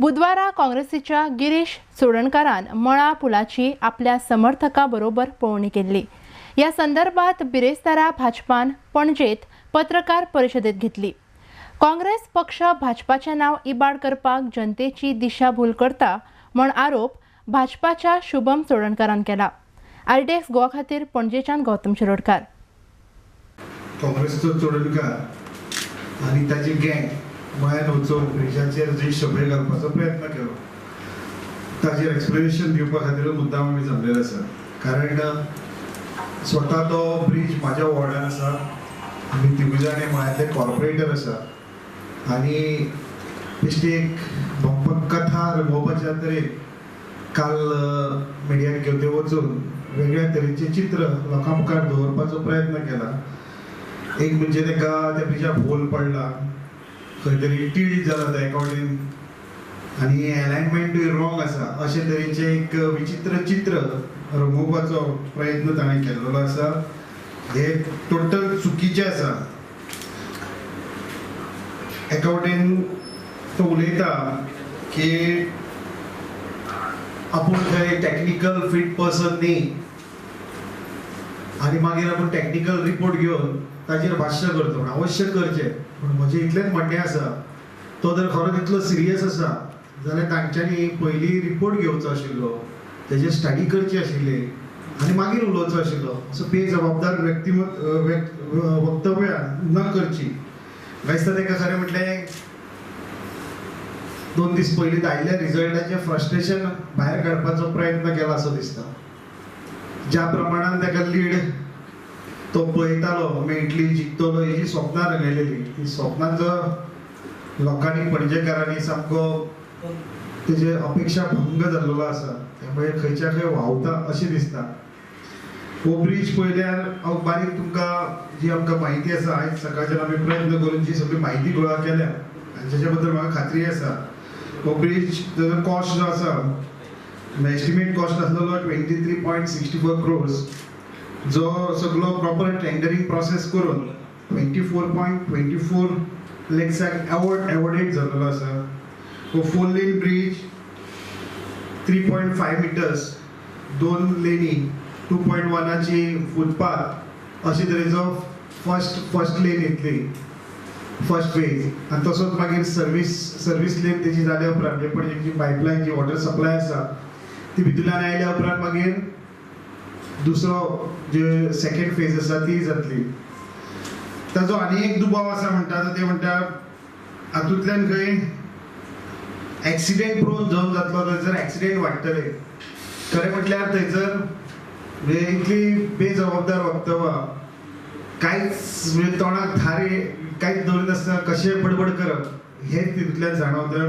बुधवारा काँग्रेसीच्या गिरीश चोडणकारान मळा पुलाची आपल्या समर्थकां बरोबर पळोवणी केल्ली. ह्या संदर्भात बिरेस्तारा भाजपान पणजेत पत्रकार परिशदेत घेतली. काँग्रेस पक्ष भाजपाचें नांव इबाड करपाक जनतेची दिशाभूल करता म्हण आरोप भाजपाच्या शुभम चोडणकारान केला. आरडीएक्स गोवा खातीर पणजेच्यान गौतम शिरोडकार. काँग्रेसचो चोडणकार आनी ताची गँग मळ्यान वचून ब्रिजाचेर जी शबय घालपाचो प्रयत्न केलो ताचेर एक्सप्लेनेशन दिवपा खातीर मुद्दाम आमी जमलेले आसा. कारण स्वता तो ब्रीज म्हाज्या वॉर्डान आसा, आमी तिगूय जाण मळ्यांतले कॉर्पोरेटर आसा आनी बेश्टी एक भंपक कथा रंगोवपाच्या तरेन काल मिडियाक घेवन वचून वेगळ्या तरेचें चित्र लोकां मुखार दवरपाचो प्रयत्न केला. एक म्हणजे ताका त्या ब्रिजाक होल पडला, खंय तरी टिल्ट जाला त्या एका वटेन आनी एलायनमेंटूय रॉंग आसा, अशे तरेचें एक विचित्र चित्र रंगोवपाचो प्रयत्न ताणें केल्लो आसा. हे टोटल चुकीचें आसा. एका वटेन तो उलयता की आपूण खंय टॅक्निकल फीट पर्सन न्ही आनी मागीर आपूण टॅक्निकल रिपोर्ट घेवन ताचेर भाश्य करता, पूण अवश्य करचें. पूण म्हजें इतलेंच म्हणणें आसा, तो जर खरो तितलो सिरियस आसा जाल्यार तांच्यांनी पयलीं रिपोर्ट घेवचो आशिल्लो, तेजेर स्टडी करची आशिल्ली आनी मागीर उलोवचो आशिल्लो. असो बेजबाबदार वक्तव्यां न करची. दिसता ताका खरें म्हटलें 2 दीस पयलीं आयिल्ल्या रिजल्टाचें फ्रस्ट्रेशन भायर काडपाचो प्रयत्न केला असो दिसता. ज्या प्रमाणान ताका लीड तो पळयतालो, मेळटली, जिखतलो, ही जी स्वप्नां रंगयलेली ती स्वप्नांचो लोकांनी पणजेकारांनी सामको तेजे अपेक्षा भंग जाल्लो आसा. त्यामुळे खंयच्या खंय व्हांवता अशें दिसता. हो ब्रीज पळयल्यार हांव बारीक तुमकां जी आमकां म्हायती आसा, आयज सकाळच्यान आमी प्रयत्न करून जी सगळी म्हायती गोळा केल्या आनी जेच्या बद्दल म्हाका खात्री आसा, हो ब्रीज ताजो कॉस्ट जो आसा एस्टिमेट कॉस्ट आसलेलो 23.64 क्रोर्स, जो सगळो प्रॉपर टेंडरींग प्रोसेस करून 24.24 लॅक्साक एवॉर्डेड जाल्लो आसा. हो 4 लेन ब्रीज 3.5 मिटर्स, 2 लेनी, 2.1ची फुटपाथ अशे तरेचो फर्स्ट लेन येतली, फर्स्ट फेज. आनी तसोच मागीर सर्वीस लेन तेजी जाल्या उपरांत म्हणजे पणजेची पायपलायन जी वॉटर सप्लाय आसा ती भितूरल्यान आयल्या उपरांत मागीर दुसरो जे सेकंड फेज आसा ती जातली. ताजो आनी एक दुबाव आसा म्हणटा ते म्हणटा हातूंतल्यान खंय एक्सिडेंट प्रोन जावन जातलो, थंयसर एक्सिडेंट वाडटले. खरें म्हटल्यार थंयसर म्हणजे इतली बेजबाबदार वक्तव्यां, कांयच म्हणजे तोंडाक थारे कांयच दवरिनासतना कशें बडबड करप हें तितूंतल्यान जाणवता.